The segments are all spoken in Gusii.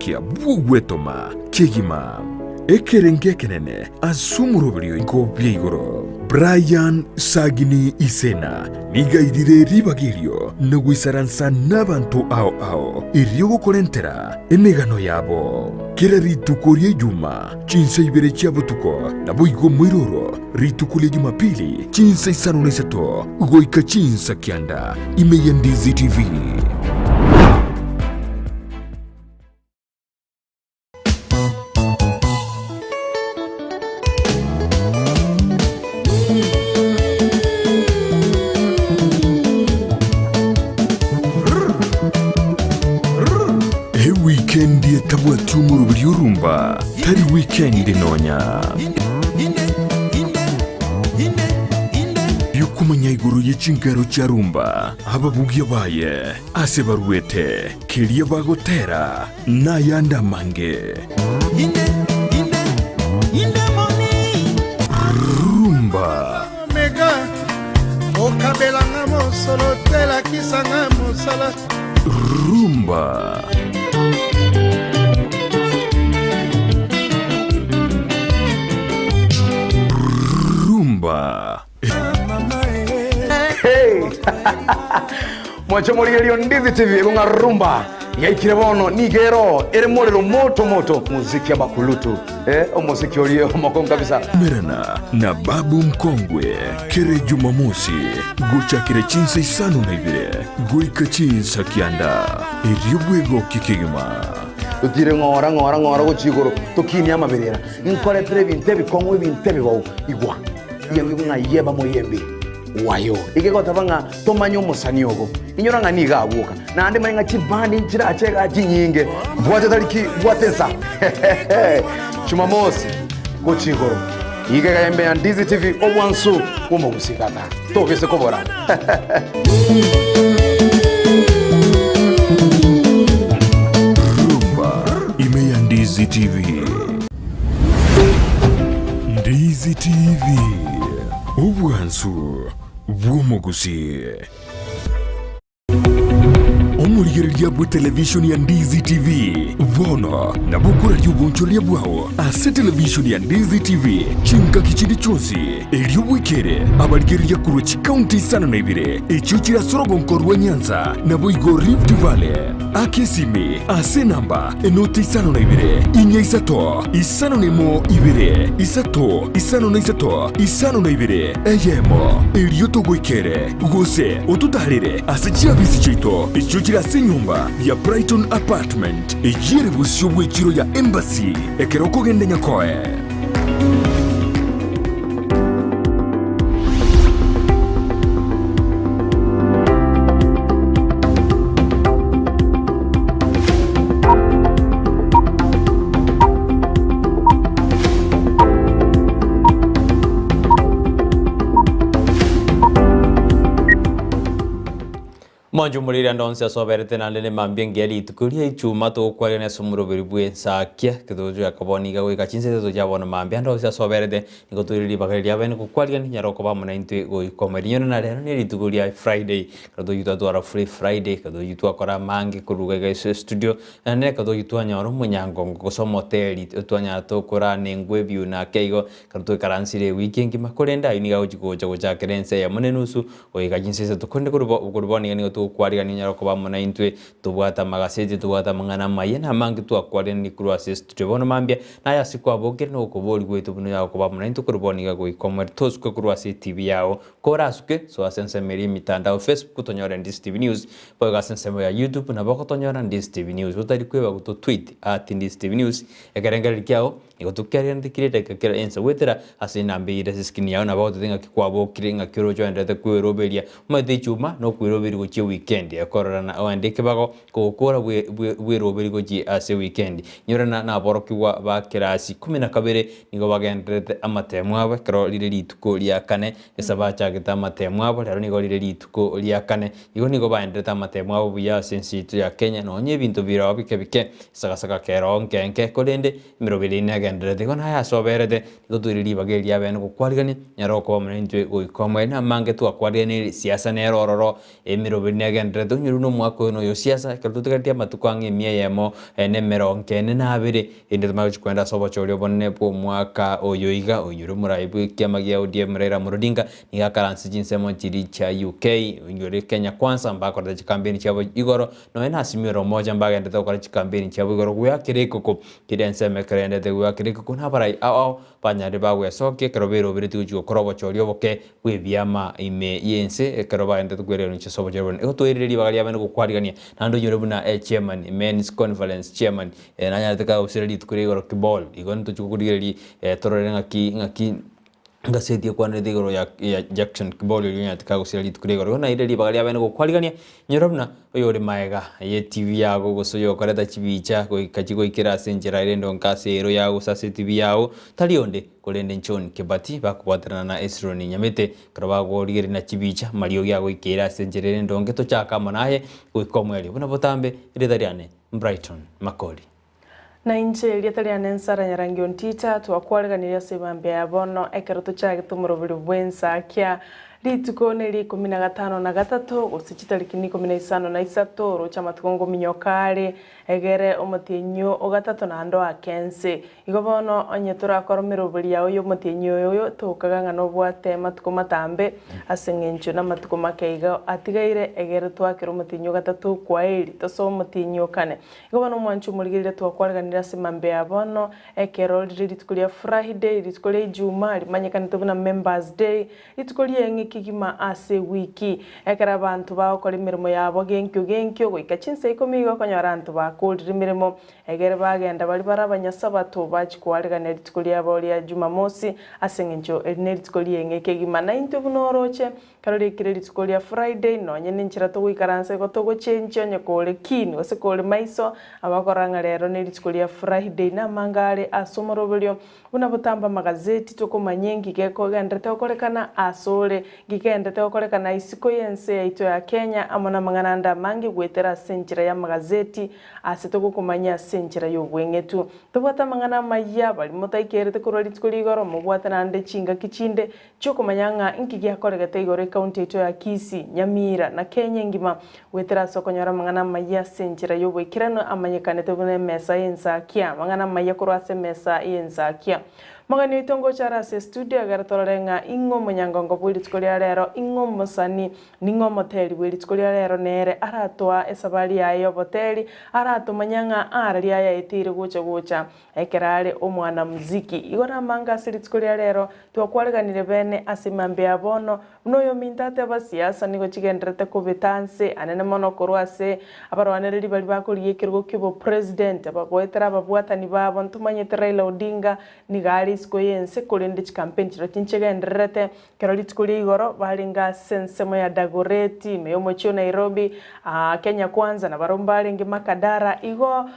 Obosokia bw'ogwetoma kegima, ekerengo ekenene ase omoroberio oiko bia igoro. Brian Sagini Isena nigo airire ribaga erio na goisaransa n'abanto ao ao erio gokorentera emegano yabo. Kera rituko ria Ijuma chinsa ibere chia botuko, naboigo moiroro rituko ria Jumapili chinsa isano na isato goika chinsa kianda ime ya Ndizi TV. Ewikendi etabwati omoroberi orumba tari wikendi nonya. Yokomanya igoro ye chinkero chia rumba, ababugia baye, ase baruete, keria bagotera, nayande amange. Rumba. Rumba. Rumba. Hey! Mwanche morigererio Ndizi TV egong'a rumba yaikire bono nigo ero ere morero moto moto muziki amakulutu eh, omosiki orie omokongu kabisa. Merana na Babu Mkongwe kere Jumamosi gochakera chinsa isano na ibere goika chinsa kianda erio bwegokie kegima. Totire ng'ora ng'ora ng'ora gochia igoro tokinie amaberera nkoretere ebinto ebikong'u ebinto ebibou igwa Yembi ng'a yeba moyembi wayo. Egegoteba ng'a tomanye omosani ogo. Inyora ng'a nigo agwoka. Naende manye ng'a chibandi nchirache igaa chinyinge. Bwate tariki, bwate ensa. Jumamosi gochia igoro. Iga iga embe ya Ndizi TV obwansu bw'omogusii tata. Tobise kobora. Rumba ime ya Ndizi TV. Ndizi TV, obwansu bw'omogusii. Omorigereria bwe televishoni ya Ndizi TV bono nabo okoraria obonchoreria bwao ase televishoni ya Ndizi TV chingaki chinde chionsi erio bwekere abarigereria korwa chikaunti isano na ibere echio chire ase orogonko rwa Nyanza naboigo Rift Valley. Aka esimi ase enamba enoti isano na ibere, inya isato, isano na emo ibere, isato, isano na isato, isano na ibere, eyemo, erio togoikere, gose ototaarere ase chiabisi chiaito echio chire ase enyomba ya Brighton Apartment, eyio ere bosio bw'echiro ya Embassy, ekero okogenda Nyakoe. Mwanche omoriri ande onsi ase oberete naende nemambia engiya rituko ria ichuma togokwarigania ase omoroberi bw'ensakia ketogochia goika bono iga goika chinsa isato chia bono mambia ande onsi ase oberete nigo toire ribaga riria abene gokwarigania nyara okoba amo naintwe goika omoriri onye na rero ne rituko ria Friday ekero togochia twatwara free Friday ekero togochia twakora amange korwa iga ase estudio naende ekero togochia twanyora omonyangongo gose omoteri twanyara tokorana engwe ebiuna ake igo ekero twaikaransire ewiki engima korende aywo nigo agochia gocha gochakera ensa eyemo na enusu Goika chinsa isato korende korwa korwa bono iga nigo togokwarigania onyare koba amo naintwe, tobwate amagaseti, tobwate amang'ana amaya na amange twakwareranie korwa ase estudio. Bono mambia, naye ase kwabokire na okoboria gwaito buna onyare koba amo naintwe korwa bono iga goika omorero. Tosuke korwa ase etibi yao. Korasuke, soa ase ensemo eria y'emitandao, Facebook, tonyore Ndizi TV News, boigo ase ensemo ya YouTube nabo ogotonyora Ndizi TV News. Otari kweba goto tweet at Ndizi TV News, ekerengererio kiao Nigo tokiarenete kera edageka kera ensa goetera ase enamba eyio ere ase eskrini yao nabo ogoteba ng'aki kwabokire ng'aki oroche oenderete kweroberia omanyete echuma nokweroberia gochia ewikendi ekororana oende ekebago kogokora bwe bwe bweroberia gochia ase ewikendi nyora na naborokigwa ba kerasi ikomi na kabere nigo bagendererete amatemo abo ekero rire rituko ria kane gesa bachagete amatemo abo rero nigo rire rituko ria kane igo nigo baenderete amatemo abo buya ase ense yaito ya Kenya nonye ebinto bireo bike bike Esagasaka keroo nkenke, korende emeroberi eye negendererete. Igo naye ase oberete, nigo toire ribaga eri riabene gokwarigania, nyare okoba amo naintwe goika omoerio. Namange twakwariganirie siasa nere ororo, emeroberi ne. negendererete onyore buna omwaka oyo noyo siasa ekero totigaretie amatuko ang'e emia eyemo na emerongo ene na abere erinde tomanye gochia kogenda ase obochori obonene bwa omwaka oyo iga onyore omorai bwa ekiama gia ODM Raila Amolo Odinga nigo akaranse chinsemo chiria chia UK onyore Kenya Kwanza mbakorete chikampeni chiabo igoro Nonya na Azimio la Umoja mbagenderete gokora chikampeni chiabo igoro goakera ekoko kera ensemo ekero endete goakera ekoko na abarai ao ao banyarire bagwesokia ekero beroberetie gochia gokora obochori oboke bw'ebiama ime y'ense ekero bagenderete kwereronia ase obochori obonene. Igo toirire ribaga riabene gokwarigania naende onyore buna echairman, men's conference chairman nanyarete kagosira rituko ria igoro kibol igo ntochia gokorigereria torore ng'aki ng'aki Engaseti ekwanerete igoro ya ya Jackson Kibori oria onyarete kagosira rituko ria igoro. Igo naire ribaga riabene gokwarigania, nyora buna oyore maega ye TV yago gose oyokoreta chibicha goika chigoikera ase enchera ere endonge ase ero yago gose ase TV yago, tari onde korende John Kibati bakobwaterana na Hezron Nyamete ekero bagorigereria na chibicha amariogi agoikeire ase enchera ere endonge tochake amo naye goika omoerio. Buna botambe erieta riane Brighton Makori. Na inche erieta riane Nsara Nyarangi Ontita, twakwareganirie ase ebambia ya bono ekero tochagete omoroberi bw'ensakia. Rituko neria ikomi na gatano na gatato, gose chitariki na ikomi na isano na isato, oroche amatuko ngominyoka are, egere omotienyi o gatato naende oake ense. Igo bono onye torakore emeroberi yao y'omotienyi oyo, tokaga ng'a nobwate amatuko matambe, ase eng'encho namatuko make iga atigaire, egere toakere omotienyi o gatato okwaeri, tosoe omotienyi o kane. Igo bono omwancho omorigereria twakwareganire ase mambia ya bono, ekero rire rituko ria Friday, rituko ria Ijumaa rimanyekanete buna Members Day, rituko ri'eng'e kegima ase ewiki. Ekero abanto bagokora emeremo yabo genkio genkio goika chinsa ikomi igo okonyora abanto bakorire emeremo, egere bagenda baria bare abanyasabato bachia koaregania rituko riabo ria Jumamosi ase eng'encho eri nerituko ri'eng'e kegima. Naintwe buna oroche, Ekero riaikire rituko ria Friday, nonye nenchera togoikaransa igo togochenchia onye kore keen gose kore maiso, abakorora ng'a rero nerituko ria Friday namange are ase omoroberio buna botambe amagazeti tokomanya enki gekogenderete gokorekana asore, nki kegenderete gokorekana isiko y'ense yaito ya Kenya amo namang'ana ande amange goetera ase enchera y'amagazeti ase togokomanyia ase enchera y'obweng'etu. Tobwate amang'ana amayia baria motaikerete korwa rituko ria igoro mobwate naende chingaki chinde Chi'okomanya ng'a inki giakoregete igoro ekaunti yaito ya Kisii, Nyamira, na Kenya engima, goetera ase okonyora amang'ana amayia ase enchera y'oboikeranu amanyekanete buna emesa y'ensakia, amang'ana amayia korwa ase emesa y'ensakia. Omogeni oito ngocha are ase estudio egere torore ng'a ing'o omonyangongo bwe rituko ria rero, ing'o omosani, ning'o omoteri bwe rituko ria rero nere aratoa esabari yaye y'oboteri, aratomanya ng'a ara riaye aeteire gocha gocha. Ekero are omwana-muziki. Igo namange ase rituko ria rero, twakwareganire bene ase mambia ya bono, buna oyominto ateba, Siasa nigo chigendererete kobeta nse anene mono korwa ase abarwanereri baria bakorigia ekerogo ki'obopresident, abagoetera ababwatani babo. Ntomanyete Raila Odinga nigo are isiko y'ense, korende chikampeni chiria chinchigendererete. Ekero rituko ria igoro barenge ase ensemo ya Dagoretti, ime y'omochie o Nairobi, Kenya Kwanza, na barobwo mbarenge Makadara. Igo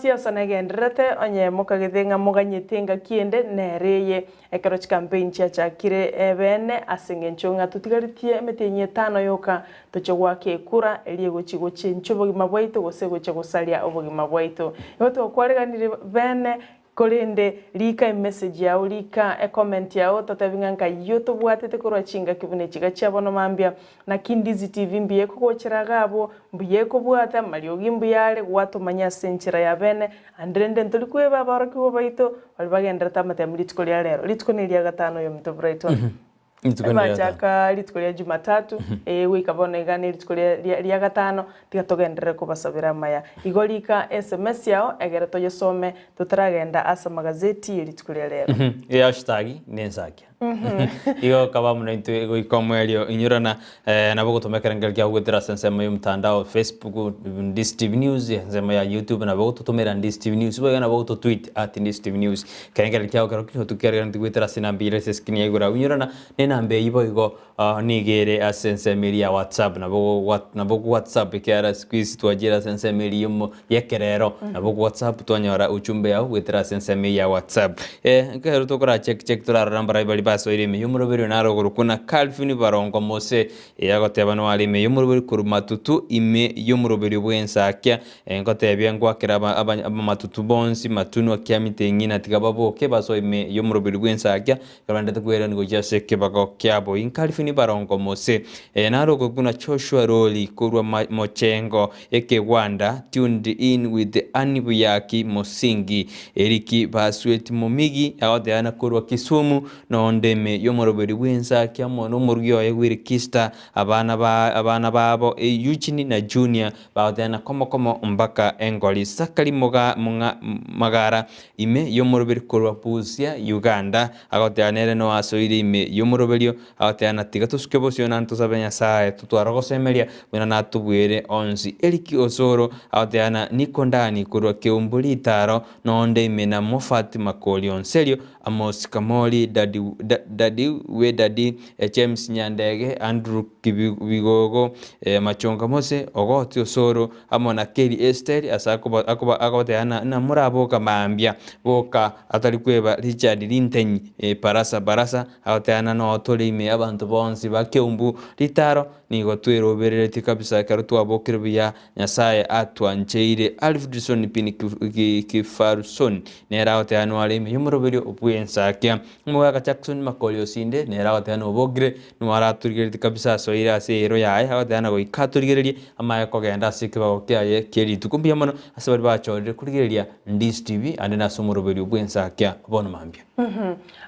siasa negendererete, onye mokagete ng'a moganyete engaki ende, nere eye. Ekero chikampeni chiachakire ebeene, ase engencho ng'a totigaretie emetienyi etano yoka toche goaka ekura, eria egochia gochenchia obogima bwaito gose egochia gosaria obogima bwaito. Igo twakwareganire beene Korende rika emessage yao, rika ecomment yao, totebi ng'a nkayio tobwatete korwa chingaki buna echi gachia bono mambia. Naki Ndizi TV mbuya ekogochera iga abwo, mbuya ekobwata, amariogi mbuya are, gwatomanya ase enchera ya bene, ande rende ntori kweba abaorokigwa baito, baria bagenderete amatemu rituko ria rero. Rituko neria gatano oyominto Brighton. Rituko neria gatano. Bachaka rituko ria Jumatatu, eh, goika bono iga nerituko ria ria ria gatano, tiga togenderere kobasabera amaya. Igo rika SMS yao egere toyesome totaragenda ase amagazeti ye rituko ria rero. Ehashtag nensakia. Igo kaba buna intwe goika omoerio inyorana eh, nabo ogotoma ekerengererio kiago goetera ase ensemo ya omotandao Facebook, Ndisi TV News, ensemo ya YouTube nabo ogototomera Ndisi TV News, boigo nabo ogototweet at Ndisi TV News. Ekerengererio kiago kero kio tokiareganeti goetera ase enamba ere ase escreen ya igoro abwo inyorana na enamba eyio boigo nigo ere ase ensemo eria ya WhatsApp nabo nabo WhatsApp ekiagera siku hizi twachire ase ensemo eria yomo y'ekerero nabo WhatsApp twanyora ujumbe yao goetera ase ensemo eyio ya WhatsApp. Ekero tokora check check torarore mbarai baria. basoire ime y'omoroberio naro ogorokwa na Calvin Barongo Mose eyagoteba noare ime y'omoroberio korwa Matutu ime y'omoroberio bw'ensakia Nkotebia ngwakera abamatutu bonsi matunwa kiamite eng'ina tiga baboke basoe ime y'omoroberi bw'ensakia, ekero kwerani gochia ase ekebago kiabo. Inkalifini barongo mose. Naro okokuna Joshua Rori korwa Mochengo ekegwanda, tuned in with Annie Buyaki Mosingi, Eriki Basweti Momigi agoteana korwa Kisumu, nonde ime y'omoroberi bw'ensakia amo nomorugi oye Wilkista, abana ba abana babo Eugene na Junior Bagotena komo komo mpaka engori Sakari moga mong'a magara ime y'omoroberi korwa Busia, Uganda. Agoteba nere noasoire ime y'omoroberio, agoteba na tiga tosuke bosio naende tosabe Nyasae totware ogosemeria buna natobwere onsi. Eric Osoro agoteba na niko ndani korwa Keumbu Ritaro nonde ime na Moffat Makori Onserio, Amos Kamori, Daddy Daddy we Daddy, James Nyandege, Andrew Kibigogo, Machonga Mose, Ogoti Osoro, amo na Kelly Esther ase akobatebia ng'a moraboka mambia boka atari kweba Richard Rintenyi, Barasa Barasa, agoteba ng'a noo tore ime abanto bonsi ba Keumbu Ritaro, nigo twerobereretie kabisa ekero twabokire buya Nyasae atwancheire. Alfredson Pini Kifarson nere agoteba noare ime y'omoroberio bw'ensakia. Omogaka Jackson Makori Osinde nere agoteba nobogire nigo aratorigeretie kabisa asoire ase eero yaye agoteba na goika atorigererie amaye kogenda ase ekebago kiaye kie rituko. Mbuya mono ase baria bachorire korigereria Ndizi TV ande nase omoroberio bw'ensakia bono mambia.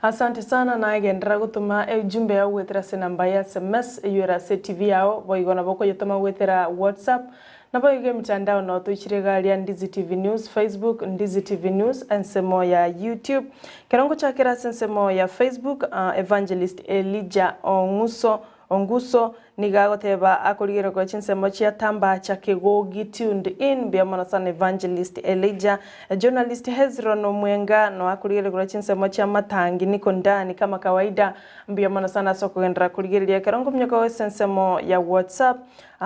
Asante sana naye genderera gotoma ejumbe yao goetera ase enamba ya sms eywo ere ase TV yao boigo nabo okoyetoma goetera WhatsApp Naboigo emitandao nao toichire iga aria Ndizi TV News, Facebook, Ndizi TV News, ensemo ya YouTube. Kero ngochakera ase ensemo ya Facebook, Evangelist Elijah Ong'uso, Onguso, nigo agoteba akorigereria korwa chinsemo chia Tambacha Kegogi tuned in. Mbuya mono sana Evangelist Elijah. Journalist Hezron Omwenga nao akorigereria korwa chinsemo chia Matangi niko ndani kama kawaida. Mbuya mono sana ase okogenderera korigereria ekero nkominyoka ase ensemo ya WhatsApp.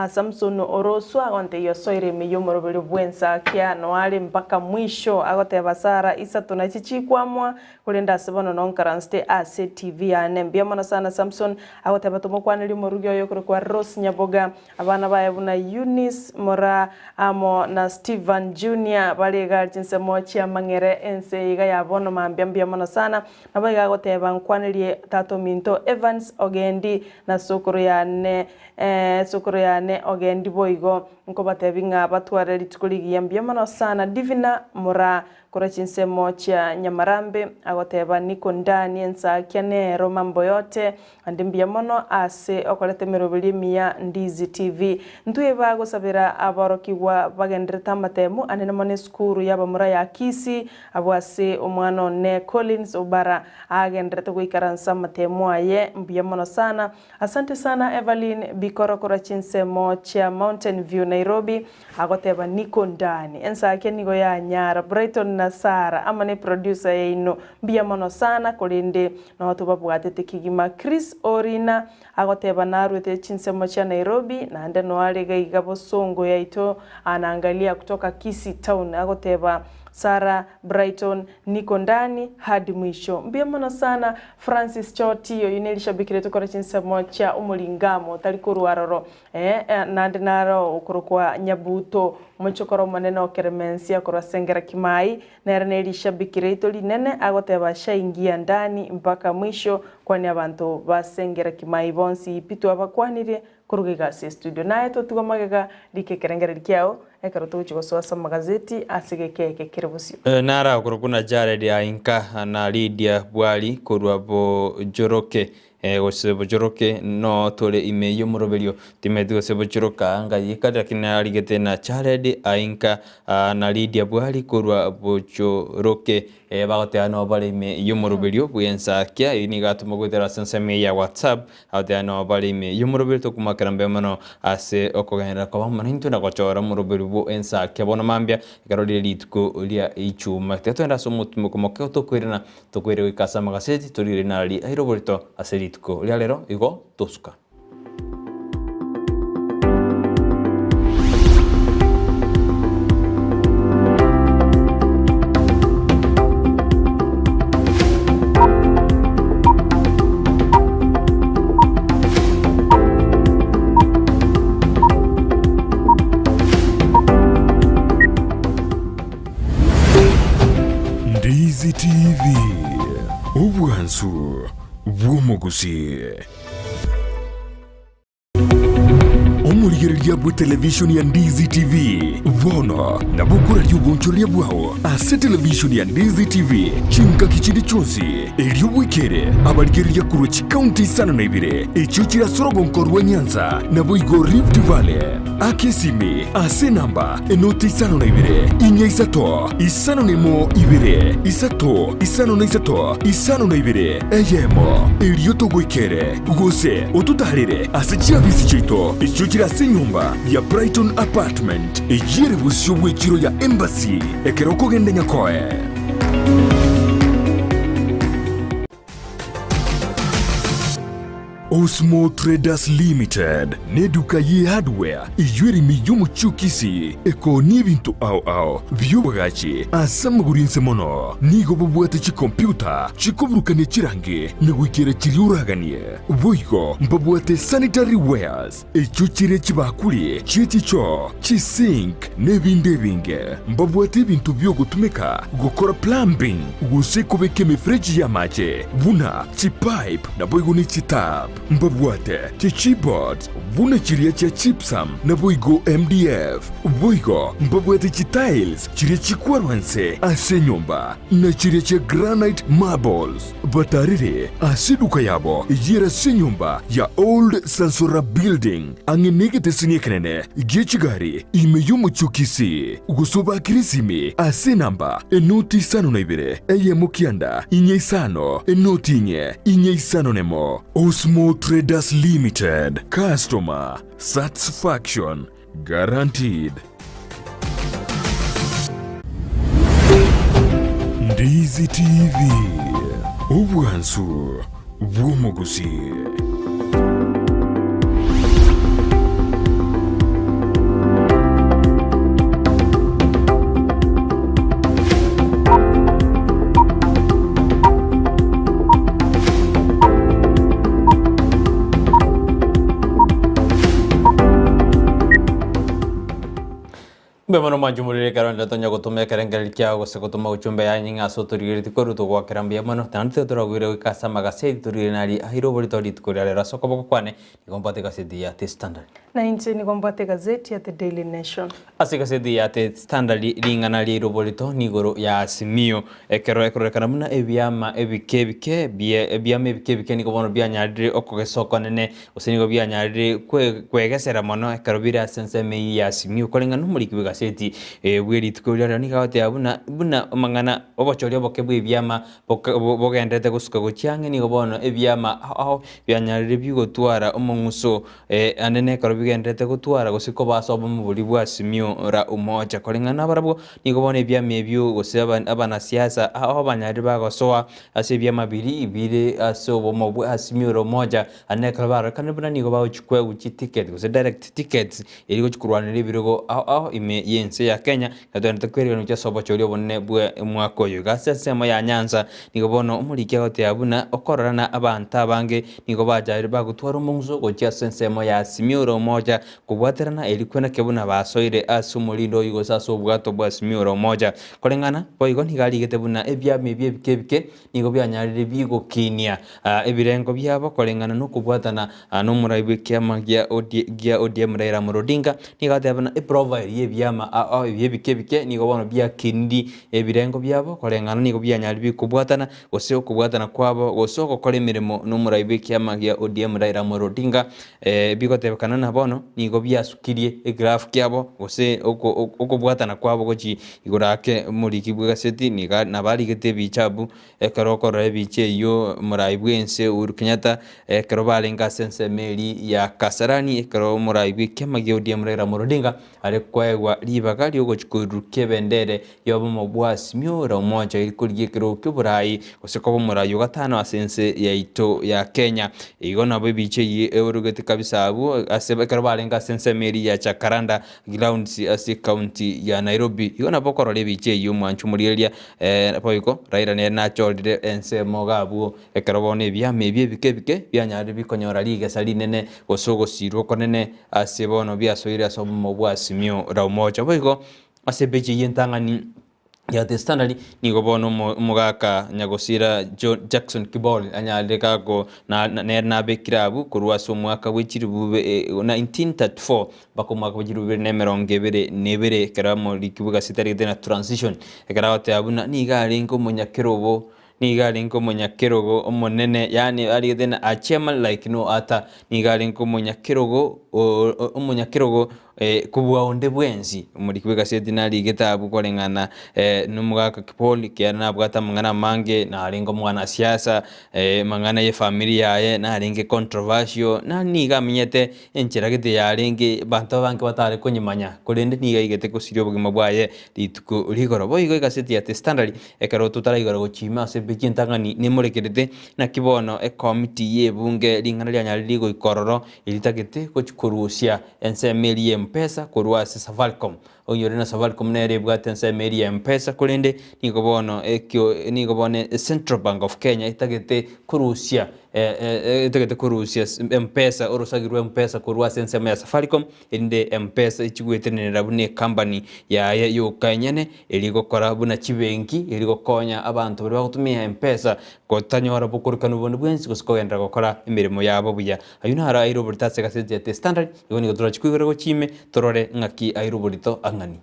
Samson oroswe agontebia osoire ime y'omoroberio bw'ensakia, noare mpaka mwisho, agoteba Sara isato nachi chikwamwa, korende ase bono nonkaransete ase TV yane. Mbuya mono sana Samson, agoteba tomokwanerie omorugi oye okorokwa Rose Nyaboga, abana baye buna Eunice Moraa amo na Steven Junior bare iga chinsemo chi'amang'ere ense eye iga ya bono mambia mbuya mono sana. Nabo iga agoteba nkwanerie tata ominto Evans Ogendi na sokoro yane Ee, sokoro yane ogendi boigo, nkobatebi ng'a batware rituko rigiya mbuya mono sana. Divina Moraa korwa chinsemo chia Nyamarambe agoteba niko ndani ensakia nero mambo yote ande mbuya mono ase okoreta emeroberi emiya Ndizi TV. Ntwe bagosabera aborokigwa bagenderete amatemu anene mono esukuru y'abamura ya Kisii abwo ase omwana one Collins Obara agenderete goikaransa amatemu aye mbuya mono sana. Asante sana Evaline Bikoro korwa chinsemo chia Mountain View Nairobi agoteba niko ndani. Ensake nigo yanyara Brighton na Sarah amo ne producer yaino mbuya mono sana korende noo tobabwatete kegima. Chris Orina agoteba narwete chinsemo chia Nairobi naende noo are gaiga bosongo yaito anaangalia kutoka Kisii town agoteba Sarah, Brighton, Niko ndani hadi mwisho. Mbuya mono sana Francis Choti oyio nerishabiki riaito korwa chinsemo chia omoringamo otari korwa aroro eh naende naro okorokwa Nyabuto omochokoro omonene o Keremensia korwa Sengera Kimai nere nerishabiki riaito rinene agoteba ashaingia ndani mpaka mwisho kwani abanto ba Sengera Kimai bonsi pi twabakwanirie Koruga iga ase estudio naye totigwe magega, rika ekerengererio kiao ekero togochia gosoa ase amagazeti ase egeka eke kere bosio. Nara okorokwa na Jared Ainka na Lydia Bwari korwa Bojoroke, gose Bojoroke noo tore ime y'omoroberio, timanyeti gose Bojoroka anga yeka lakini narigete na Jared Ainka na Lydia Bwari korwa Bojoroke. Bagoteba noo bare ime y'omoroberio bw'ensakia, eyio nigo atoma goetera ase ensemo eye ya WhatsApp, Agoteba noo bare ime y'omoroberio tokomoakera mbuya mono ase okogenderera koba amo naintwe na gochora omoroberio bw'ensakia bono mambia ekero rire rituko ria Ichuma. Tiga togende ase omotimoko moke tokoirana tokoire goika ase amagaseti torire nari aire oborito ase rituko ria rero igo tosuka. Ndizi TV, obwansu bw'omogusii. Omorigereria bw'etelevishoni ya Ndizi TV bono nabo okoraria obonchoreria bwao ase televishoni ya Ndizi TV chingaki chinde chionsi, erio bwekere abarigereria korwa chikaunti isano na ibere echio chire ase orogonko rwa Nyanza naboigo Rift Valley. Aka esimi ase enamba enoti 52 4 3 51 2 3 53 52 eyemo, erio togoikere gose ototaarere ase chiabisi chiaito echio chire ase enyomba ya Brighton Apartment, eyio ere bosio bw'echiro ya Embassy ekero okogenda Nyakoe. Osmo Traders Limited neduka ye hardware eyio ere ime y'omochie o Kisii ekoonia ebinto ao ao bi'obogachi ase amagoro inse mono. Nigo bobwate chikompyuta chikoburukania chirangi na goikera chiria oraganie. Boigo mbabwate sanitary wares echio chire chibakuri chie chichoo, chisink na ebinde ebinge. Mbabwate ebinto bi'ogotumeka gokora plumbing gose kobeka emefereji y'amache buna chipipe naboigo ne chitap. Mbabwate chichipboards buna chiria chia gypsum naboigo MDF. Boigo mbabwate chitiles chiria chikwarwa inse ase enyomba na chiria chia granite marbles. Batarire ase eduka yabo eyio ere ase enyomba ya Old Sansora Building, ang'e negeteseni ekenene gie chigari ime y'omochie o Kisii, gose obakire esimi ase enamba enoti 52 eyemo kianda inye isano enoti inye inye isano nemo. Osmo Traders Limited, Customer Satisfaction Guaranteed. Ndizi TV, obwansu bw'omogusii. Mbuya mono mwanche omorero ekero onde tonya gotoma ekerengererio kiao gose gotoma uchumbe yaye ng'a ase otorigeretie korwa togoakera mbuya mono. Naende tiga toragwere goika ase amagaseti torigere nari aire oborito rituko ria rero ase okoboko kwane nigo mbwate egaseti ya The Standard. Na inche nigo mbwate egazeti ya The Daily Nation. Ase egaseti ya The Standard ring'ana riaire oborito nigoro ya Azimio ekero ekororekana buna ebiama ebike ebike bie ebiama ebike ebike nigo bono bianyarire okogesa okonene Gose nigo bianyarire kwegesera mono ekero bire ase ensemo eyio ya Simiyu. Koreng'ana nomoriki bw'egaseti bwe rituko riria riria nigo agoteba buna buna amang'ana obochori oboke bw'ebiama bogendererete gosuka gochia ang'e nigo bono ebiama ao ao bianyarire bigotwara omong'uso ande nekero bigendererete gotwara gose koba ase obomo boria bwa Simiyu ora Umoja. Koreng'ana nabarabwo nigo bono ebiama ebio gose abanasiasa ao banyarire bagosoa ase ebiama biria bire ase obomo bwa Simiyu ora Umoja. Naende ekero barorekane buna nigo bagochia koegwa chiticket gose direct tickets erio gochia korwanera ebirogo ao ao ime y'ense ya Kenya, natogenderete kweregana gochia ase obochori obonene bwe omwaka oyo. Iga ase ensemo ya Nyanza nigo bono omoriki agoteba buna okorora na abanto abange nigo bachaire bagotwara omong'uso gochia ase ensemo ya Azimio la Umoja kobwaterana erio kweneke buna basoire ase omorindo oyio gose ase obwato bwa Azimio la Umoja. Koreng'ana boigo nigo arigete buna ebiama ebi ebike ebike Nigo bianyarire bigokinia ebirengo biabo koreng'ana nokobwatana nomorai bw'ekiama gia ODM Raila Amolo Odinga. Nigo agateba buna eprofile y'ebiama ao ebi ebike ebike nigo bono biakiniri ebirengo biabo koreng'ana nigo bianyarire bikobwatana gose okobwatana kwabo gose ogokora emeremo nomorai bw'ekiama gia ODM Raila Amolo Odinga bigotebekana na bono nigo biasukirie egraph kiabo gose okobwatana kwabo gochi Igoro ake omoriki bw'egaseti nigo nabarigete ebichabu, ekero okorora ebicha eyio omorai bw'ense Uhuru Kenyatta, ekero barenge ase ensemo eria ya Kasarani, ekero omorai bw'ekiama gia ODM Raila Amolo Odinga are koegwa ribaga riogochia koirurukia ebendere y'obomo bwa Azimio la Umoja eri korigia ekerogo ki'oborai gose koba omorai o gatano ase ense yaito ya Kenya. Igo nabo ebicha eyio eorogete kabisa abwo ase ekero barenge ase ensemo eria ya Jacaranda Grounds ase ekaunti ya Nairobi. Igo nabo okorora ebicha eyio omwancho omorigereria boigo Raila nere nachorire ensemo iga abwo ekero bono ebiama ebi ebike ebike bianyarire bikonyora rigesa rinene gose ogosirwa okonene ase bono biasoire ase obomo bwa Azimio la Umoja. Boigo ase epeji eyio entang'ani. Ya The Standard nigo bono omogaka nyagosira Jackson Kibol anyarire gako nere nabekire abwo korwa ase omwaka bwe chilifu 1934 mpaka omwaka bwe chilifu bibere na emerongo ebere na ebere ekero amoriki bw'egaseti arigete na Transition ekero agoteba buna nigo arenge omonyakerogo nigo arenge omonyakerogo omonene yaani arigete na a chairman like no other nigo arenge omonyakerogo omonyakerogo Kobua onde bwensi, omoriki bw'egaseti narigete abwo koreng'ana nomogaka Paul, ekiagera nabwate amang'ana amange, narenge omwanasiasa, amang'ana y'efamiri yaye narenge controversial, na nigo amenyete enchera gete yarenge abanto abange batare konyemanya, korende nigo aigete gosiria obogima bwaye rituko rigoro. Boigo egaseti ya The Standard, ekero totaraigora gochia ime ase epeji entang'ani nemorekerete, naki bono ekomiti y'ebunge ring'ana rianyarire goika ororo, eritagete gochia korusia Ensemo eria y'M-Pesa korwa ase Safaricom. Onyore na Safaricom nere ebwate ensemo eria y'M-Pesa korende nigo bono ekio nigo bono Central Bank of Kenya etagete korusia etagete korusia M-Pesa orosagi rwa M-Pesa korwa ase ensemo ya Safaricom erinde M-Pesa echi goetenenera buna ecompany yaye yoka enyene eria egokora buna chibenki eria egokonya abanto baria bagotumia M-Pesa gotanyora bokorokanu bonde bwensi gose kogenderera gokora emeremo yabo buya. Ayio naro aire oborito ase egaseti ya The Standard, igo nigo torachi koigora gochia ime torore ng'aki aire oborito ang'ani.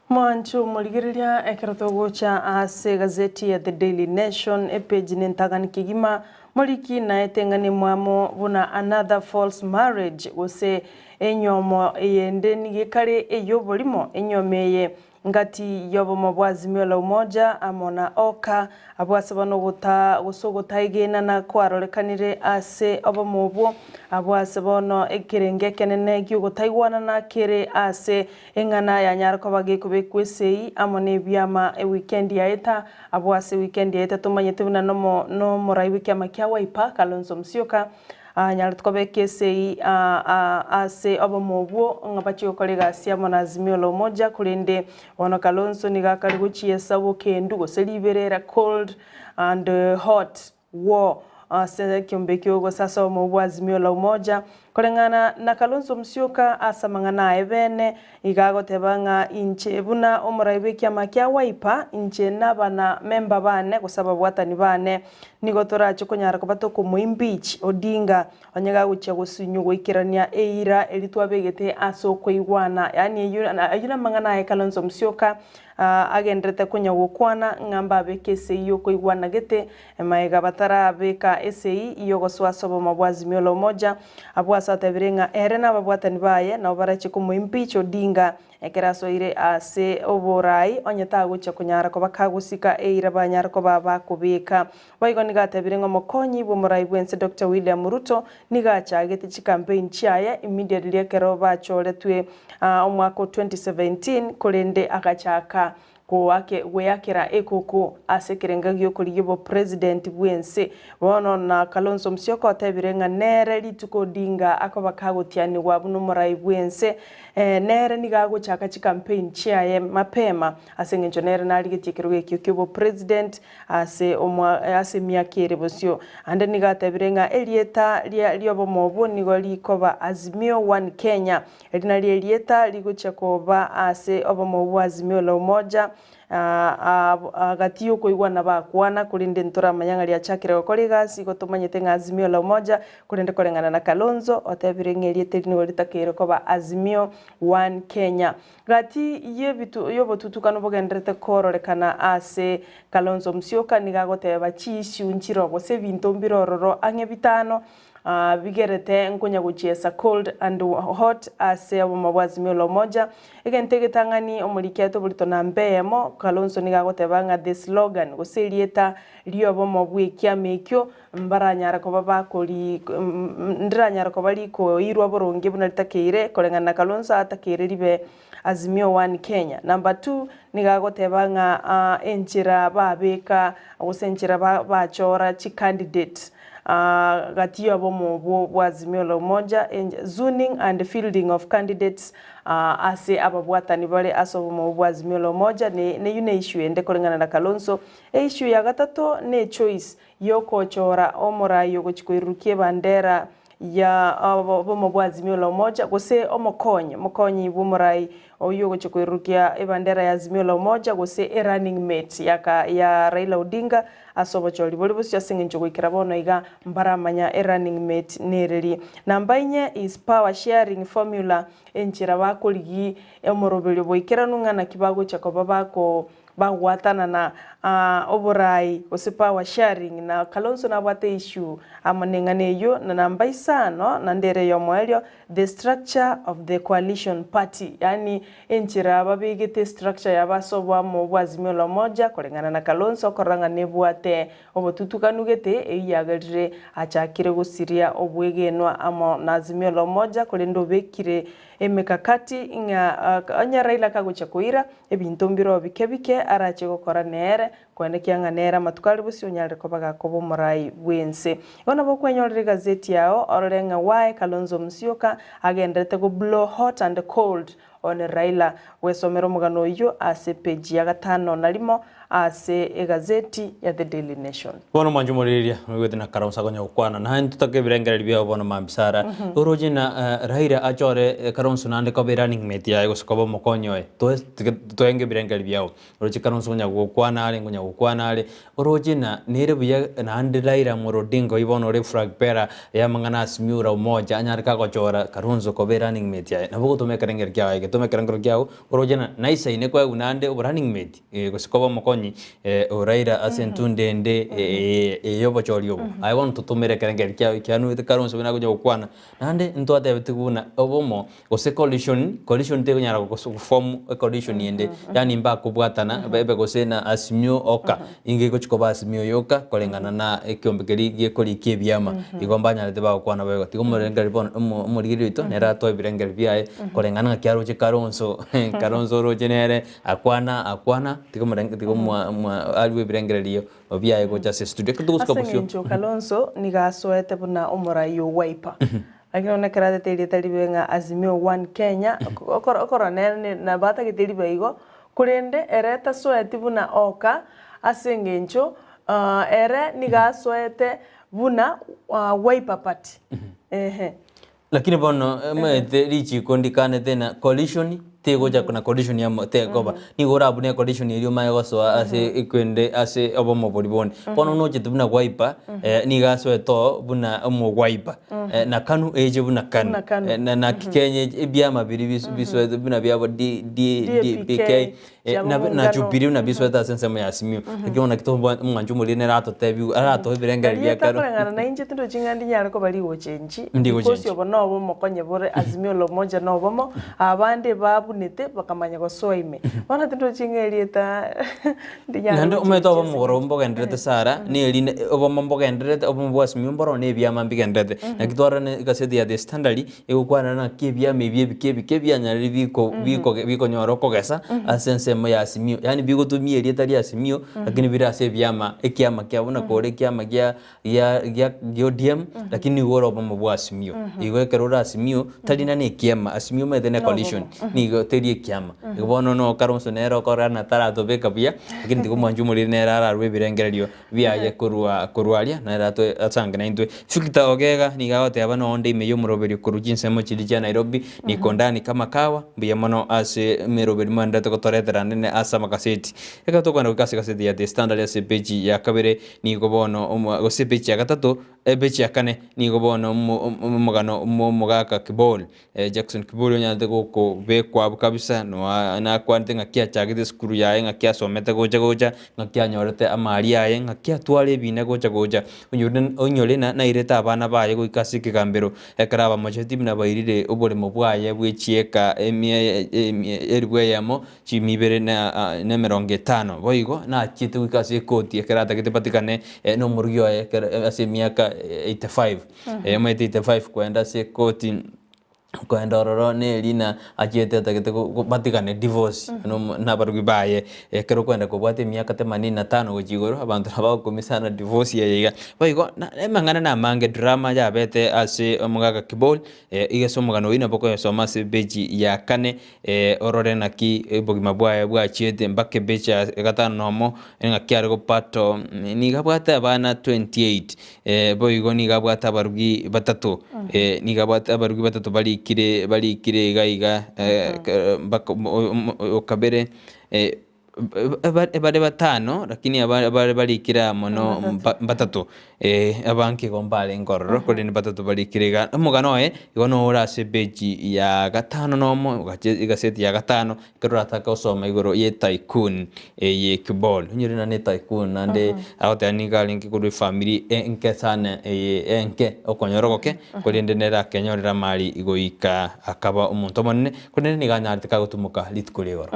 Mwancho morigereria ekero togocha ase egazeti ya The Daily Nation epeji nentagani kegima moriki naete ng'ane mwamo buna another false marriage gose enyomo eyende nigo ekare eyoborimo enyomo eye Ngati y'obomo bwa Azimio la Umoja amo na Oka, abwo ase bono gose ogotaegenana kwarorekanire ase obomo obwo, abwo ase bono ekerengo ekenene gi'ogotaigwanana kere ase eng'ana yanyare koba gekobekwa esegi amo nebiama ewikendi yaeta, abwo ase ewikendi yaeta tomanyete buna nomo nomorai bw'ekiama kia Wiper Kalonzo Musyoka Anyarete kobeka esegi ase obomo obwo ng'a bachie gokora egasi amo na Azimio la Umoja, korende bono Kalonzo nigo akare gochiesa obokendu gose riberera, cold and hot war, ase ekiombe ekio gose ase obomo bwa Azimio la Umoja. Koreng'ana na Kalonzo Musyoka ase amang'ana aye bene, iga agoteba ng'a inche buna omorai bw'ekiama kia Wiper, inche nabana member bane gose ababwatani bane Nigo torache konyara koba tokomoimpeach Odinga onye gagochia gosunywa goikerania eira eri twabegete ase okoigwana. Yaani eyio ayio namang'ana aye Kalonzo Musyoka agenderete konya gokwana ng'a mbabeke esegi yokoigwana gete magega batarabeka esegi yogosoa ase obomo bwa Azimio la Umoja. Abwo ase atebire ng'a ere na ababwatani baye nabo barache komoimpeach Odinga Ekero asoire ase oboraai, onye tagochia konyara koba kagosika eira banyare koba bakobeka. Boigo nigo atebire ng'a omokonyi bw'omorai bw'ense Doctor William Ruto nigo achagete chicampaign chiaye immediately ekero bachoretwe omwaka o 2017 korende agachaka goeakera ekoko ase ekerenga gi'okorigia obopresident bw'ense. Bono na Kalonzo Musyoka otebire ng'a nere rituko Odinga akoba kagotianigwa buna omorai bw'ense, nere nigo agochaka chicampaign chiaye mapema ase eng'encho nere narigetie ekerogo ekio ki'obopresident ase omwa ase emiaka ere bosio. Ande nigo atebire ng'a erieta ria riobomo obwo nigo rikoba Azimio One Kenya. Eri nario erieta rigochia koba ase obomo bwa Azimio la Umoja, gati y'okoigwana bakwana, korende ntoramanya ng'a riachakire gokora egasi, igo tomanyete ng'a Azimio la Umoja, korende koreng'ana na Kalonzo, otebire ng'a erieta eri nigo ritakeire koba Azimio One Kenya. Gati y'ebitu y'obotutukanu bogendererete kororekana ase Kalonzo Musyoka nigo agoteba chiissue nchiro gose ebinto mbire ororo ang'e bitano, Bigerete nkonya gochiesa cold and hot ase obomo bwa Azimio la Umoja. Egento egetang'ani omoriki aete oborito namba eyemo, Kalonzo nigo agoteba ng'a the slogan gose erieta riobomo bw'ekiama ekio mbaranyare koba bakori ndiranyare koba rikoirwa boronge buna ritakeire koreng'ana na Kalonzo atakeire ribe Azimio One Kenya. Number two, nigo agoteba ng'a enchera babeka gose enchera bachora chicandidate gati y'obomo obwo bwa Azimio la Umoja, zoning and fielding of candidates ase ababwatani bare ase obomo obwo bwa Azimio la Umoja, neyio ne issue ende koreng'ana na Kalonzo. Eissue ya gatato ne choice yokochora omorai ogochia koirurukia ebandera. ya obomo bwa Azimio la Umoja gose omokonyi omokonyi bw'omorai oyio ogochia koirurukia ebandera ya Azimio la Umoja gose e running mate ya ka ya Raila Odinga ase obochori bore bosio ase eng'encho goikera bono iga mbaramanya e running mate nereri. Namba inye is power sharing formula enchera bakorigi omoroberio boikeranu ng'a naki bagochia koba bako bagwatanana oborai gose power sharing na Kalonzo nabwate issue amo neng'ana eyio na namba isano naende ere eyomoerio the structure of the coalition party yaani enchera babegete structure yabo ase oboamo bwa Azimio la Umoja koreng'ana na Kalonzo okorora ng'a nebwate obotutukanu gete eyio yagerire achakire gosiria obwegenwa amo na Azimio la Umoja korende obekire Emekakati ng'a onye Raila kagochia koira, ebinto mbireo bike bike arache gokora nere, koenekia ng'a nere amatuko are bosio onyarire koba gakoba omorai bw'ense. Igo nabo okwenyorera egazeti yao orore ng'a why Kalonzo Musyoka agenderete go blow hot and cold on Raila. Bwesomere omogano oyio ase epeji ya gatano na rimo ase egazeti ya The Daily Nation. Bono mwanche omorigereria, noigwete na Kalonzo akonya gokwana, naende ntotake ebirengererio biabo bono mambia Sara, oroche na Raila achore Kalonzo naende koba erunning mate yaye gose koba omokonyi oye, toe tiga toenge ebirengererio biabo. Oroche Kalonzo konya gokwana are, nkonya gokwana are, oroche na nere buya naende Raila Amolo Odinga oyio bono ore flag bearer ya amang'ana Azimio la Umoja anyare kagochora Kalonzo koba erunning mate yaye. Nabo ogotoma ekerengerio kiago aye, getoma ekerengerio kiago, oroche na naisaine koegwa naende obo running mate. Gose koba omokonyi o Raila ase entunda ende y'obochori obo. Aye bono totomere ekerengerio kiao ekianuete kare onsi buna agocha gokwana. Naende ntwatebetigwe buna obomo gose coalition, coalition tekonyara goform ecoalition ende, yaani mbakobwatana ebe gose na Azimio oka, inga egochi koba Azimio yoka koreng'ana na ekiombe keria gekorikia ebiama. Igo mbanyarete bagokwana boigo. Tiga omorengererio bono omorigereria oito nere atoe ebirengererio biaye koreng'ana ng'aki aroche Kalonzo, Kalonzo oroche nere. Akwana, akwana, tiga omorenge, tiga omwa, omwa, arue ebirengererio biaye gocha ase estudio. Ekero togosuka Ase bosio. eng'encho Kalonzo nigo asoete buna omorai o Wiper. Lakini bono ekero atete erieta ribe ng'a Azimio One Kenya, okoro okorora nere ne nabo atagete ribe igo, korende ere tasoeti buna oka ase eng'encho ere nigo asoete buna Wiper Party, ehe. Lakini bono omanyete richiko ndikanete na coalition tegocha na coalition amo tekoba. Nigo orabune ecoalition eria omanye gosoa ase ekwende ase obomo boria bonde. Bono nochete buna Wiper nigo asoete oo buna omo Wiper na Kanu eche buna Kanu. Buna Kanu. Na na Kenya ebiama biria bisoete buna biabo D D D P K. Chiabo Na na mungano. Jubilee buna bisoete ase ensemo ya Azimio. Lakini bono naki tobwa omwancho omoria nere atotebiwe aratoe ebirengererio bia Rieta kare. koreng'ana na inche tindochi ng'a ndinyare koba rigochenchi, Ndigochenchi. because obo nobo omokonye bore Azimio la Umoja nobomo, abande babunete bakamanya gosoa ime. Bono tindochi ng'a erieta ndinyare Naende omanyete gochenchia obomo ase borobwo mbogendererete Sarah, na erinde obomo mbogendererete, obomo bwa Azimio mboro na ebiama mbigendererete. Naki twarora na egaseti ya The Standard, Egokwana naki ebiama ebi ebike ebike bianyarire biko biko bikonyora okogesa ase ensemo ya Azimio, yaani bigotumia erieta ria Azimio lakini bire ase ebiama ekiama kiabo buna kore ekiama gia gia gia gia ODM lakini nigo ore obomo bwa Azimio. Igo ekero ore Azimio tari nani ekiama, Azimio omanyete ne coalition nigo teri ekiama. Igo bono no Kalonzo nere okorora na taratobeka buya lakini tiga omwanchi omoriri nere ararue ebirengererio biaye korwa korwa aria, nere atoe asange naintwe. Victor Ogega nigo agoteba nonde ime y'omoroberio korwa chinsemo chiria chia Nairobi, niko ndani kama kawa, mbuya mono ase emeroberi mwenderete gotoretera nene ase amakaseti. Ekero tokogenda goika ase egaseti ya The Standard ase epeji ya kabere nigo bono omo gose epeji ya gatato, epeji ya kane nigo bono omo omogano bwa omogaka Kibol Jackson Kibori onyarete gokobekwa abwo kabisa, noa nakwanete ng'aki achagete esukuru yaye, ng'aki asomete gocha gocha, ng'aki anyorete amari aye, ng'aki atware ebina gocha gocha. Onyore onyore na nairete abana baye goika ase ekegambero, ekero abamocheti buna bairire oboremo bwaye bwe chieka emia emia elifu eyemo, chimia ibere na na emerongo etano. Boigo nachiete goika ase ekoti ekero atagete batigane na omorugi oye ekero ase emiaka 85. Omanyete 85 kwenda ase ekoti. Koenda ororo nerina achiete atagete batigane divorce nabarogi baye, ekero okoenda kobwate emiaka themanini na tano gochia igoro abanto nabo bagokumia sana divorce eye iga. Boigo amang'ana na amange drama yabete ase omogaka Kibol, iga ase omogano oyio nabo okoyosoma ase epeji ya kane orore naki obogima bwaye bwachiete mpaka epeji ya gatano na omo, ng'aki are gopato nigo abwate abana 28. Boigo nigo abwate abarugi batato, nigo abwate abarugi batato barikire barikire iga iga mpaka okabere bare batano lakini abare barikire aa mono mbatato, abange igo mbarenge ororo korende batato barikire iga. Omogano oye igo nore ase epeji ya gatano na omo egaseti ya gatano. Ekero oratake gosoma igoro ye tycoon eye Kibol, onyore naende ne tycoon naende agoteba nigo arenge korwa efamiri enke sana eye enke okonyora ogoke, korende nere akenyorera amari goika akaba omonto omonene, korende nigo anyarete kagotumoka rituko ria igoro.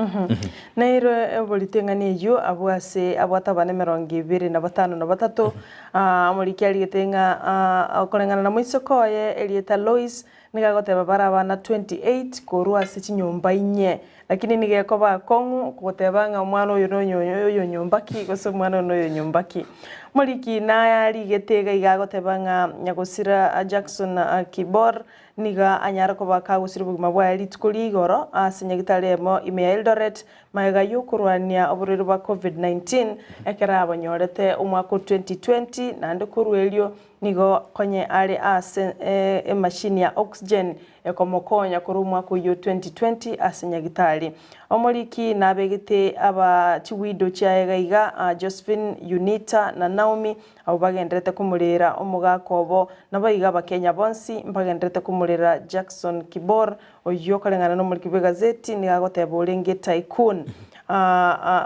Nairwe oborito eng'ana eyio abwo ase abwate abana emerongo ebere na batano na batato, omoriki arigete ng'a okoreng'ana na moiseke oye erieta Lois, Nigo agoteba bare abana 28 korwa ase chinyomba inye, lakini nigo ekoba akong'u goteba ng'a omwana oyo noyo oyo nyomba ki gose omwana oyo noyo nyomba ki. Moriki narigete iga iga agoteba ng'a nyagosira Jackson Kibor nigo anyare koba kagosira obogima bwaye rituko ria igoro ase nyagitari emo ime ya Eldoret magega yokorwania oborwaire bwa Covid 19 ekero abanyorete omwaka o 2020 naende korwa erio Nigo konye are ase emashini ya oxygen ekomokonya korwa omwaka oyio 2020 ase nyagitari. Omoriki nabegete aba chiwidow chiaye iga iga Josephine, Unita na Naomi abwo bagenderete komorera omogaka obo. Naboigo abakenya bonsi mbagenderete komorera Jackson Kibor oyio koreng'ana nomoriki bw'egazeti nigo agoteba orenge tycoon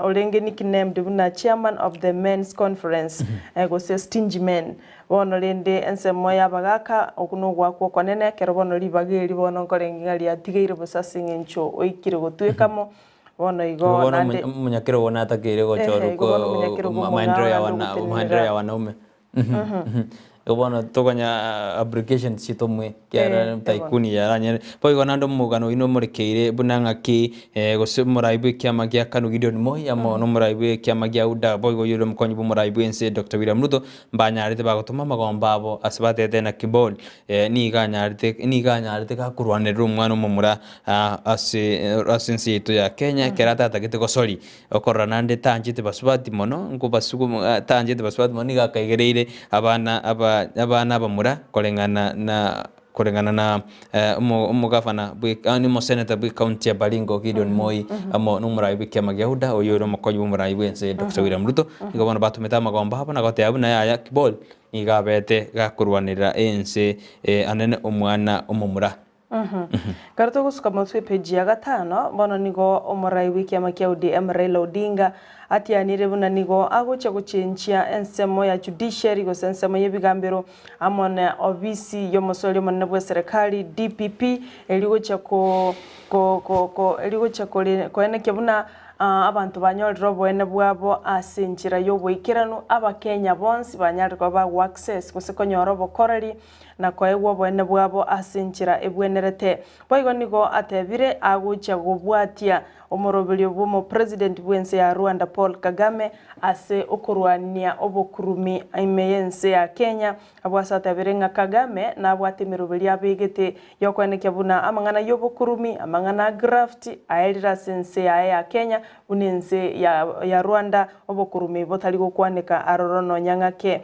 orenge nicknamed buna chairman of the men's conference gose stingy men. Bono rende ensemo y'abagaka okwo nogoakwa okonene ekero bono ribaga eri bono nkorenge ng'a riatigeire bosa ase eng'encho oikire gotwekamo bono igo Bono naende omonyakerogo natakeire gochorwa Ehe, igo bono omonyakerogo omong'ao maendeleo ya naende wana ogotenenera maendeleo ya wanaume. Igo bono tokanya applications chitomwe ekiagera Eh, tycoon yaranyare. Boigo naende omogano oyio nomorekeire buna ng'aki gose omorai bwa ekiama gia Kanu Gideon Moi amo na omorai bwa ekiama gia UDA boigo oyio ore omokonyi bwa omorai bwa ense Doctor William Ruto mbanyarete bagotoma amagombo abo ase batete na Kibol nigo anyarete nigo anyarete gakorwanerera omwana omomura ase ase ense yaito ya Kenya ekero atatagete gosori. Okorora naende tanchete basubati mono, nkobasugu tanchete basubati mono nigo akaigereire abana aba abana abamura koreng'ana na koreng'ana na omo omogavana bwe yaani omoseneta bwe county ya Baringo Gideon Moi amo na omorai bw'ekiama gia UDA oyio ore omokonyi bw'omorai bw'ense Doctor William Ruto, nigo bono batomete amagombo abo na goteba buna yaya Kibol nigo abete gakorwanerera ense anene omwana omomura. Ekero togosuka motwe epeji ya gatano, bono nigo omorai bw'ekiama kia ODM Raila Odinga atianire buna nigo agochia gochenchia ensemo ya judiciary gose ensemo y'ebigambero amo na obisi y'omosori omonene bw'eserekari DPP erio gochia ko ko ko ko erio gochia kore koenekia buna abanto banyorire oboene bwabo ase enchera y'oboikeranu abakenya bonsi banyarire koba bago access gose konyora obokoreri na koegwa oboene bwabo ase enchera ebwenerete. Boigo nigo atebire agochia gobwatia omoroberio bw'omopresident bw'ense ya Rwanda Paul Kagame ase okorwania obokurumi ime y'ense ya Kenya, abwo ase atebire ng'a Kagame nabwate emeroberio abegete y'okoenekia buna amang'ana y'obokurumi, amang'ana a graft aerire ase ense yaye ya Kenya buna ense ya Rwanda obokurumi botari gokwaneka aroro nonya ng'ake.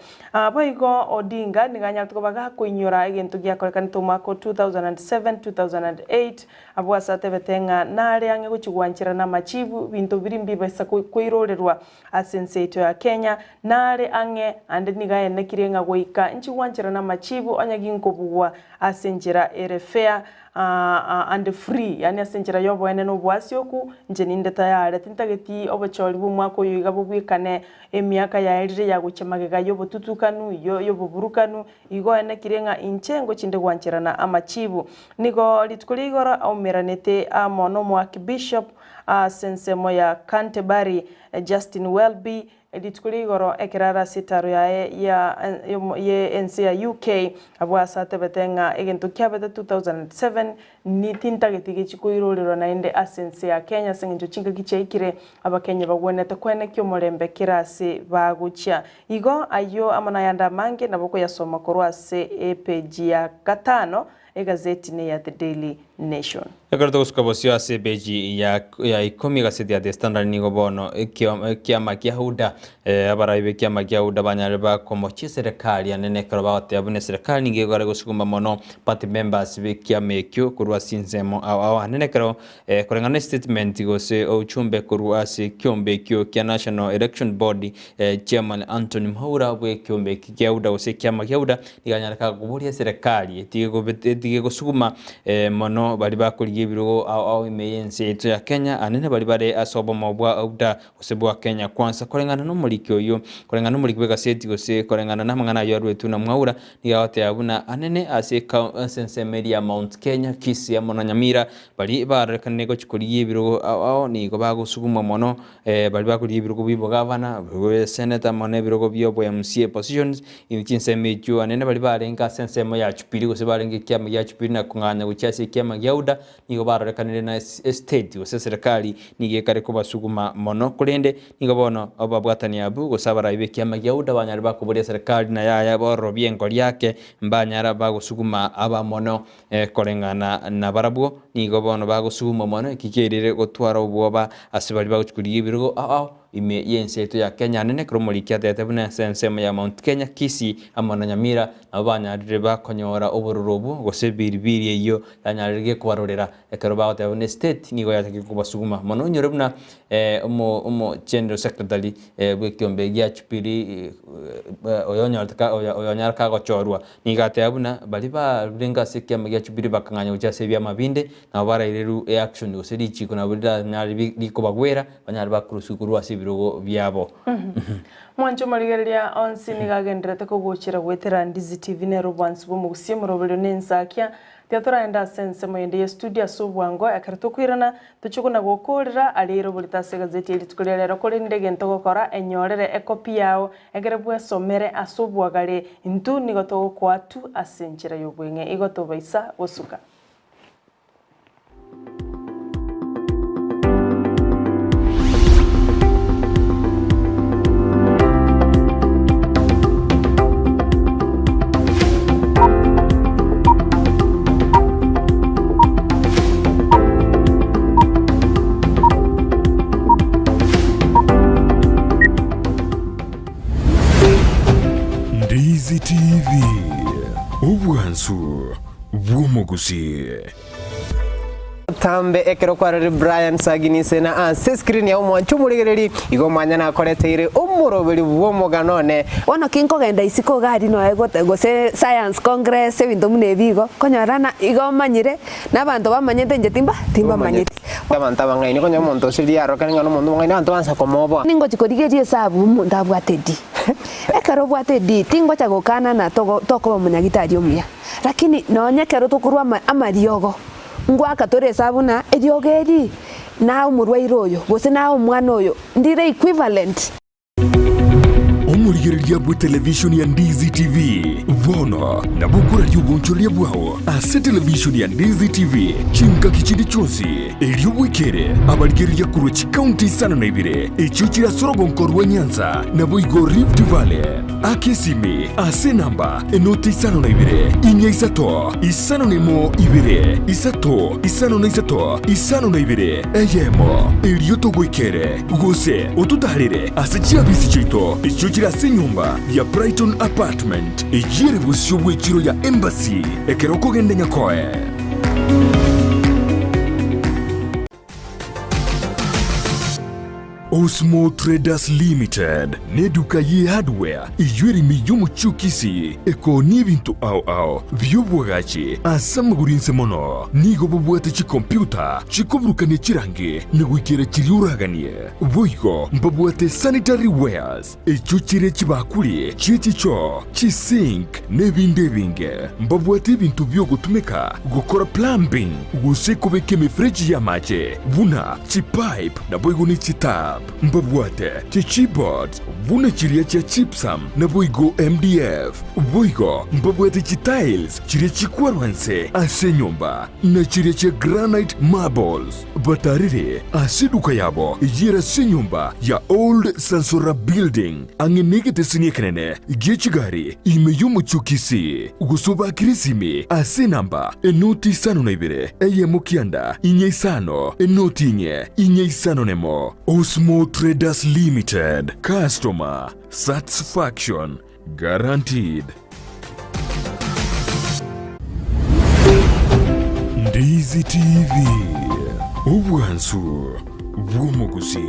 Boigo Odinga nigo anyarete koba gakoinyora egento giakorekanete omwaka o 2007, 2008 abwo ase atebete ng'a nare ang'e gochia gwancherana amachibu binto biria mbibaisa koirorerwa ase ense yaito ya Kenya, nare ang'e ande nigo aenekirie ng'a goika nchigwancherana amachibu onye ginkobugwa ase enchera ere fair and free, yaani ase enchera y'oboene na oboasioku, inche ninde tayare. Tintageti obochori bw'omwaka oyo iga bobwekane emiaka yaerire ya gochia magega y'obotutukanu, y'oboburukanu, igo enekire ng'a inche ngochia inde gwancherana amachibu. Nigo rituko ria igoro aumeranete amo n'omoarchbishop Ase ensemo ya Canterbury, Justin Welby, rituko ria igoro ekero are ase etaro yaye ya ye ense ya UK, abwo ase atebete ng'a egento kiabete 2007 ni tintageti gechi koirorerwa naende ase ense ya Kenya ase eng'encho chingaki chiaikire Abakenya bagwenerete koenekia omorembe kera ase bagochia. Igo ayio amo nayande amange nabo okoyasoma korwa ase epeji ya gatano egazeti neya The Daily Nation. Ekero togosuka bosio ase epeji ya ya ikomi egaseti ya The Standard nigo bono ekio ekiama kia UDA abarai b'ekiama kia UDA banyare bakomochia eserekari anene ekero bagoteba buna eserekari nigo egare gosuguma mono party members b'ekiama ekio korwa ase chinsemo ao ao anene ekero Koreng'ana ne statement gose ochumbe korwa ase ekiombe ekio kia National Election Board, Chairman Anthony Mwaura bw'ekiombe eki kia UDA gose ekiama kia UDA nigo anyare koboria eserekari etige gosuguma mono baria bakorigia ebirogo ao ao ime y'ense yaito ya Kenya anene baria bare ase obomo bwa UDA gose bwa Kenya Kwanza. Koreng'ana nomoriki oyio, koreng'ana nomoriki bw'egaseti gose koreng'ana namang'ana ayio aruetwe na Mwaura nigo agoteba buna anene ase ase ensemo eria ya Mount Kenya, Kisii amo na Nyamira Baria barorekanire gochia korigia ebirogo ao ao nigo bagosugumwa mono, baria bakorigia ebirogo bia obogavana, ebirogo bia eseneta amo na ebirogo bia obo MCA positions, inwe chinsemo echio anene baria barenge ase ensemo ya Jubilee gose barenge ekiama gia Jubilee na kong'anya gochia ase ekiama gia UDA, nigo barorekanire na estate gose eserekari nigo ekare kobasuguma mono. Korende nigo bono ababwatani abwo gose abarai b'ekiama gia UDA banyare bakoboria eserekari na yaya bororobie engori yake mbanyara bagosuguma aba mono. Koreng'ana nabarabwo, nigo bono bagosugumwa mono, eki kiairire gotwara obwoba ase baria bagochia korigia ebirogo ao ao ime y'ense yaito ya Kenya. Nene ekero omoriki atebete buna ase ensemo ya Mount Kenya, Kisii amo na Nyamira nabo banyarire bakonyora obororo obwo gose ebiribiri eyio yanyarire gekobarorera ekero bagoteba buna estate nigo yachakire kobasuguma mono. Onyore buna omo omo general secretary bw'ekiombe gia Jubilee oyonyorete oyonyara kagochorwa Nigo ateba buna baria barenge ase ekiama gia Jubilee bakang'anya gochia ase ebiama binde, nabo barairerwe eaction gose richiko nabo riranyare rikobagwera, banyare bakurusiwe korwa ase ebirogo biabo. Mwanche omorigereria onsi nigo agendererete kogochera goetera Ndizi TV nere obwansu bw'omogusia omoroberio na ensakia. Tiga toraende ase ensemo yende ye studio ase obwango ekero tokoirana Tochie kona gokoorera aria eroborete ase egazeti ye rituko ria rero, korende egento ogokora, enyorere ekopi yao, egere bwesomere ase obwagare. Intwe nigo togokoa tu ase enchera y'obweng'e, igo tobaisa gosuka. Ndizi TV, obwansu bw'omogusii. Tambe ekero kwarorire Brian Saginise na ase screen ya omwancho omorigereri igo omwanya nakoreteire omoroberi bw'omogano one. Bono ki nkogenda isiko iga aria noe gote gose science congress ebinto buna ebi igo, konyora na igo omanyire, na abanto bamanyete inche timba timbamanyeti. Abanto abang'aini konya omonto ase riarokire ng'a nomonto omong'aini abanto bansa komoboa. Ningochi korigeria esabu omonto abwate D. Ekero obwate D tingocha gokana na togo tokoba omonyagitari omuya. Lakini nonye ekero tokorwa ama amariogo, ngoaka tore esabu ng'a eriogo eri naye omorwaire oyo, gose naye omwana oyo, ndire equivalent. Omorigereria bw'etelevishoni ya Ndizi TV bono nabo okoraria obonchoreria bwao ase televishoni ya Ndizi TV chingaki chinde chionsi, erio bwekere abarigereria korwa chikaunti isano na ibere echio chire ase orogonko rwa Nyanza naboigo Rift Valley. Aka esimi ase enamba enoti isano na ibere, inya isato, isano na emo ibere, isato, isano na isato, isano na ibere, eyemo, erio togoikere, gose ototaarere ase chiabisi chiaito echio chire ase enyomba ya Brighton Apartment, eyio ere bosio bw'echiro ya Embassy, ekero okogenda Nyakoe. Osmo Traders Limited neduka ye hardware eyio ere ime y'omochie o Kisii ekoonia ebinto ao ao bi'obwagachi ase amagoro inse mono. Nigo bobwate chikompyuta chikoburukania chirangi na goikera chiria oraganie. Boigo mbabwate sanitary wares echio chire chibakuri chie chichoo, chisink, na ebinde ebinge. Mbabwate ebinto bi'ogotumeka gokora plumbing gose kobeka emefereji y'amache buna chipipe naboigo ne chitap. Mbabwate chichipboards buna chiria chia gypsum naboigo MDF. Boigo mbabwate chitiles chiria chikwarwa inse ase enyomba na chiria chia granite marbles. Batarire ase eduka yabo eyio ere ase enyomba ya Old Sansora Building, ang'e negeteseni ekenene gie chigari ime y'omochie o Kisii, gose obakire esimi ase enamba enoti isano na ibere, eyemo kianda, inye isano, enoti inye, inye isano nemo. Osmo Traders Limited, Customer Satisfaction Guaranteed. Ndizi TV, obwansu bw'omogusii.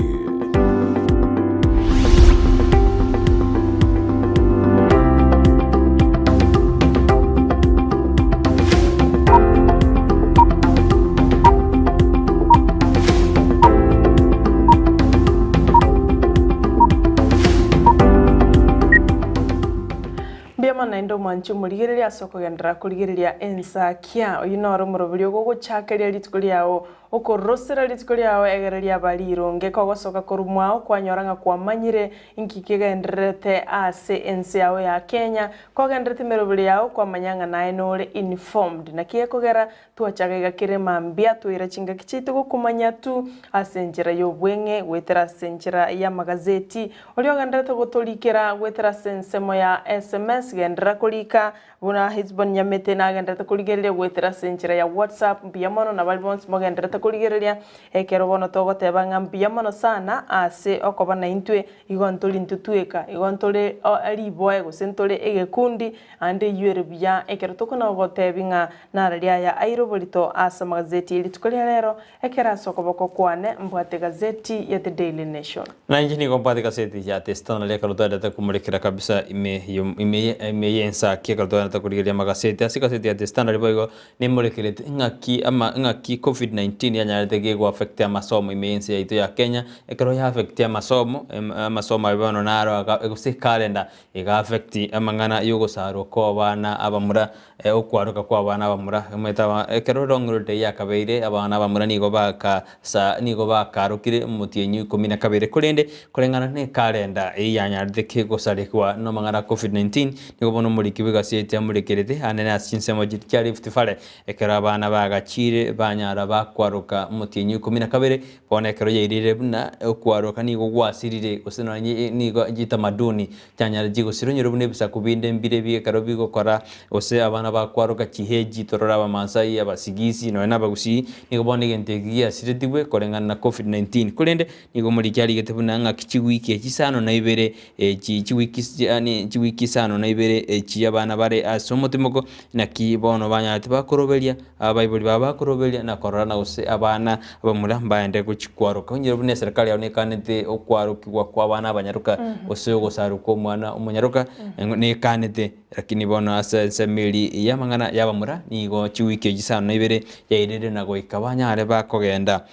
Mbuya mono naende omwanche omorigereria ase okogenderera korigereria ensakia. Oyio noro omoroberi ogogochakeria rituko riao, okorosera rituko riao egere riaba rironge. Kogosoka korwa mwao kwanyora ng'a kwamanyire inki kegendererete ase ense yao ya Kenya. Kogendererete emeroberi yao kwamanya ng'a naye nore informed. Naki gekogera Twachaga iga kere mambia, twaira chingaki chiaito gokomanya tu ase enchera y'obweng'e, goetera ase enchera y'amagazeti. Oria ogendererete gotorikera goetera ase ensemo ya sms, genderera korika buna Hesbon Nyamete nagendererete korigereria goetera ase enchera ya WhatsApp. Mbuya mono na baria bonsi mogendererete korigereria ekero bono togoteba ng'a mbuya mono sana ase okoba naintwe, igo ntori intwe tweka, igo ntore riboe gose ntore egekundi, Naende eyio ere buya ekero tokona gogoteebia ng'a nararie aya aire oborito ase amagazeti ye rituko ria rero, ekero ase okoboko kwane mbwate egazeti ya The Daily Nation. Na inche nigo mbwate egazeti ya The Standard ekero twaendete komorekera kabisa ime ime ime y'ensaki ekero twaendete korigereria amagazeti. Ase egazeti ya The Standard boigo nemorekerete ng'aki ama ng'aki Covid 19 yanyarete gegoa affect amasomo ime y'ense yaito ya Kenya, ekero ya affect amasomo amasomo aye bono naro aga gose ekalenda Iga affect amang'ana y'ogosarwa kw'abana abamura, okwaroka kw'abana abamura. Omanyete aba ekero long holiday yakabeire abana abamura nigo baka sa nigo bakarokire omotienyi o ikomi na kabere korende koreng'ana na ekalenda eyio yanyarete ki gosarekwa namang'ana a covid 19, nigo bono omoriki bw'egaseti amorekerete anene ase chinsemo chiria chia Rift Valley, ekero abana bagachire banyara bakwaroka omotienyi o ikomi na kabere Bono ekero yairire buna okwaroka nigo gwasirire, gose nonye nigo chitamaduni chianyare chigosira, onyore buna ebisaku binde mbire ebi ekero bigokora, gose abana bakwaroka chiheji, torore Abamasai, Abasigisi, nonye na Abagusii, nigo bono egento eki giasiretigwe koreng'ana na covid 19. Korende nigo omoriki arigete buna ng'aki chiwiki echi isano na ibere echi chiwiki yaani chiwiki isano na ibere echi abana bare ase omotimoko, naki bono banyarete bakoroberia abaibori babo bakoroberia na korora na gose abana abamura mbaende gochia kwaroka. Onye buna eserikari yabo nekanete okwarokigwa kwa abana abanyaroka gose ogosarwa kwa omwana omonyaroka nekanete, lakini bono ase ensemo eria y'amang'ana y'abamura nigo chiwiki echi isano na ibere yairire na goika banyare bakogenda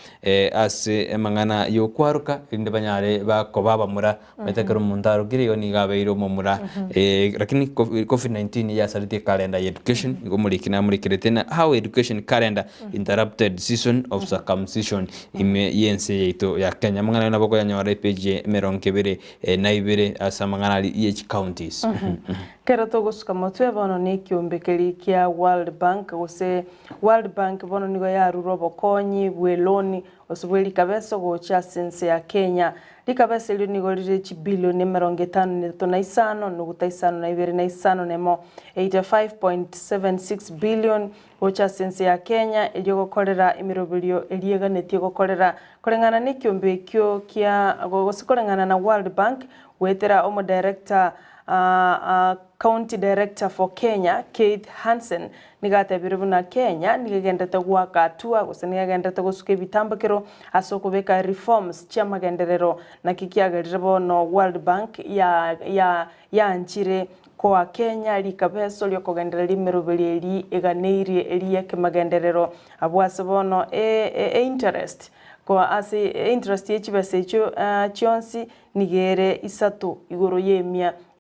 ase amang'ana y'okwaroka erinde banyare bakoba abamura. Omanyete ekero omonto arokire igo nigo abeire omomura lakini covid 19 yasaretie ecalendar ya education igo omoriki namorekerete na how education calendar interrupted season of circumcision ime y'ense yaito ya Kenya. Amang'ana ayio nabo okoyanyora epage ya emerongo ebere na ibere ase amang'ana aria ye chicounties. Ekero togosuka motwe bono na ekiombe keria kia World Bank gose World Bank bono nigo yarure obokonyi bwe loan gose bwe rikabesa gocha ase ense ya Kenya. Rikabesa erio nigo rire chibilioni emerongo etano na etato na isano, nuguta isano na ibere na isano nemo, 85.76 billion, gocha ase ense ya Kenya, erio gokorera emeroberio eria eganetie gokorera koreng'ana nekiombe ekio kia gose koreng'ana na World Bank goetera omodirector. County Director for Kenya, Keith Hansen, nigo atebire buna Kenya nigo egenderete goaka hatua gose nigo egenderete gosuka ebitambokero ase okobeka reforms chi'amagenderero naki kiagerire bono World Bank ya ya yaanchire koa Kenya rikabeso riokogendereria emeroberi eri eganeirie eri y'ekemagenderero abwo ase bono e e interest koa ase interest ye chibesa echio chionsi nigo ere isato igoro y'emia.